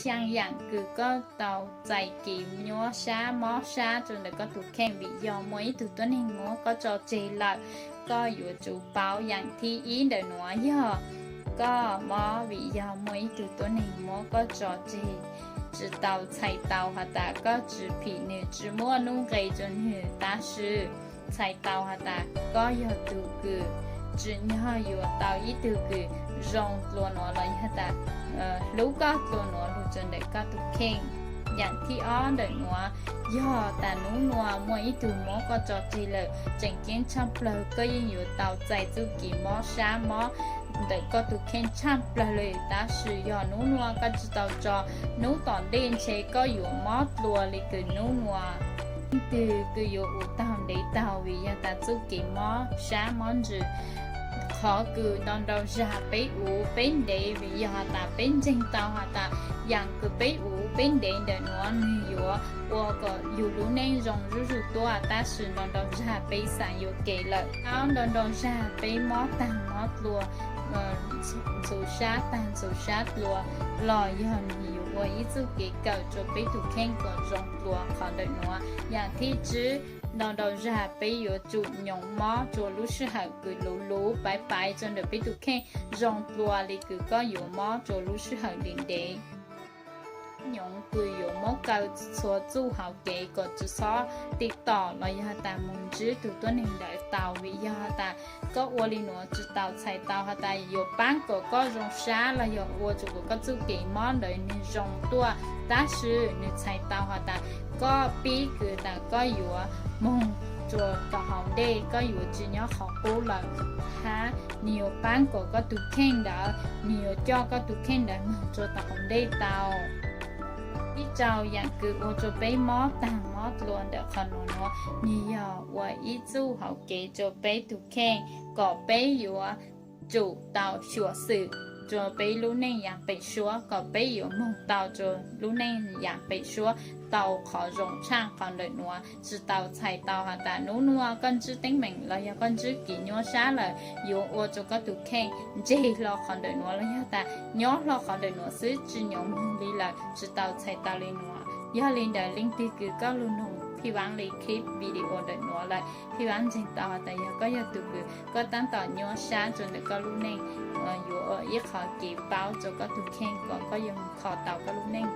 Ntseeg yaam kws koj tau txais kev nyuaj sab mob sab rua ntawm koj tug kheej vim yog muaj ib tug tuab neeg muab koj tso tseg lawm. Koj yuav tsum paub yaam thib ib ntawm nuav yog koj mob vim yog muaj ib tug tuab neeg muab koj tso tseg, tsi tau txhais tau has tas koj tsi phim nwg, tsi muaj nuj nqe rua nwg, tab sis txhais tau has tas koj yog tug kws tsim nyog yuav tau ib tug kws zoo dlua nuav los yog tas hlub koj dlua nuav lug rua ntawm koj tug kheej. Yaam thib ob ntawm nuav yog tas nub nua muaj ib tug muab koj tso tseg lawm, tseem ceeb tshaj plawg koj yeej yuav tau txais txuj kev mob sab mob ntawm koj tug kheej tshaj plawg lawm, tab sis yog nub nua koj tsi tau tso, nub tom ntej ntshe koj yuav mob dlua le kws nub nua. Leej twg kws yuav ua taug ntev taug vim yog tas txuj kev mob sab mob ntsws. Qhov kws nrau nrau zag peb ua peb ntev vim yog has tas peb ntseeg tau has tas yaam kws peb ua peb ntev ntawm nuav nwg yuav ua kom yug lub neej zoo zuj zus tuaj, tab sis nrau nrau zag peb xaav yuam kev lawm. Nrau nrau zag peb mob taag mob dlua, ntxhov sab taag ntxhov sab dlua, los yog nwg yuav ua ib txuj kev kawm rua peb tug kheej kom zoo dlua qhov ntawm nuav. Yaam thib tsib, nrau nrau zag peb yuav tsum nyoos mob rua lub sij hawm kws luv luv paiv paiv rua ntawm peb tug kheej zoo dlua le kws koj yuav mob rua lub sij hawm ntev ntev. Nyoos kws yuav muab kaw txhua txuj hauv kev kom tsi xob tiv tom los yog tas moog ntsib tug tuab neeg ntawd tau, vim yog tas koj ua le nuav tsi tau txhais tau has tas yuav paab kom koj zoo sab los yog ua rua kom koj txuj kev mob ntawd nwg zoo tuaj, tab sis nwg txhais tau has tas koj pib kws tas koj yuav moog rua tom hauv ntej, koj yuav tsi nyob qhov qub lawm, hab nwg yuav paab kom koj tug kheej ntawd, nwg yuav coj koj tug kheej ntawd moog rua tom hauv ntej tau. Ib txhia yaam kws ua rua peb mob taag mob dlua ntawm qhov nuav nuav, nwg yog ua ib txuj hauv kev rua peb tug kheej kom peb yuav tsum tau xyuam xim rua peb lub neej yaam pem suab, kom peb yuav moog tau rua lub neej yaam pem suab tau qhov zoo tshaaj qhov ntawm nuav. Tsi tau txhais tau has tas nub nua koj ntsib teeb meem los yog koj ntsib kev nyuaj sab lawm yuav ua rua koj tug kheej ntseg hlo qhov ntawm nuav los yog tas nyob hlo qhov ntawm nuav xwb tsi nyoos moog li lawm, tsi tau txhais tau li nuav. Yog li ntawd leej twg kws koj lug noog Phij Vaab li clip video ntawm nuav lawm, Phij Vaab ntseeg tau has tas yog koj yog tug kws koj taab tom nyuaj sab rua ntawm koj lub neej, yuav ua ib qhov kev paub rua koj tug kheej kom koj yuav moog kho tau koj lub neej.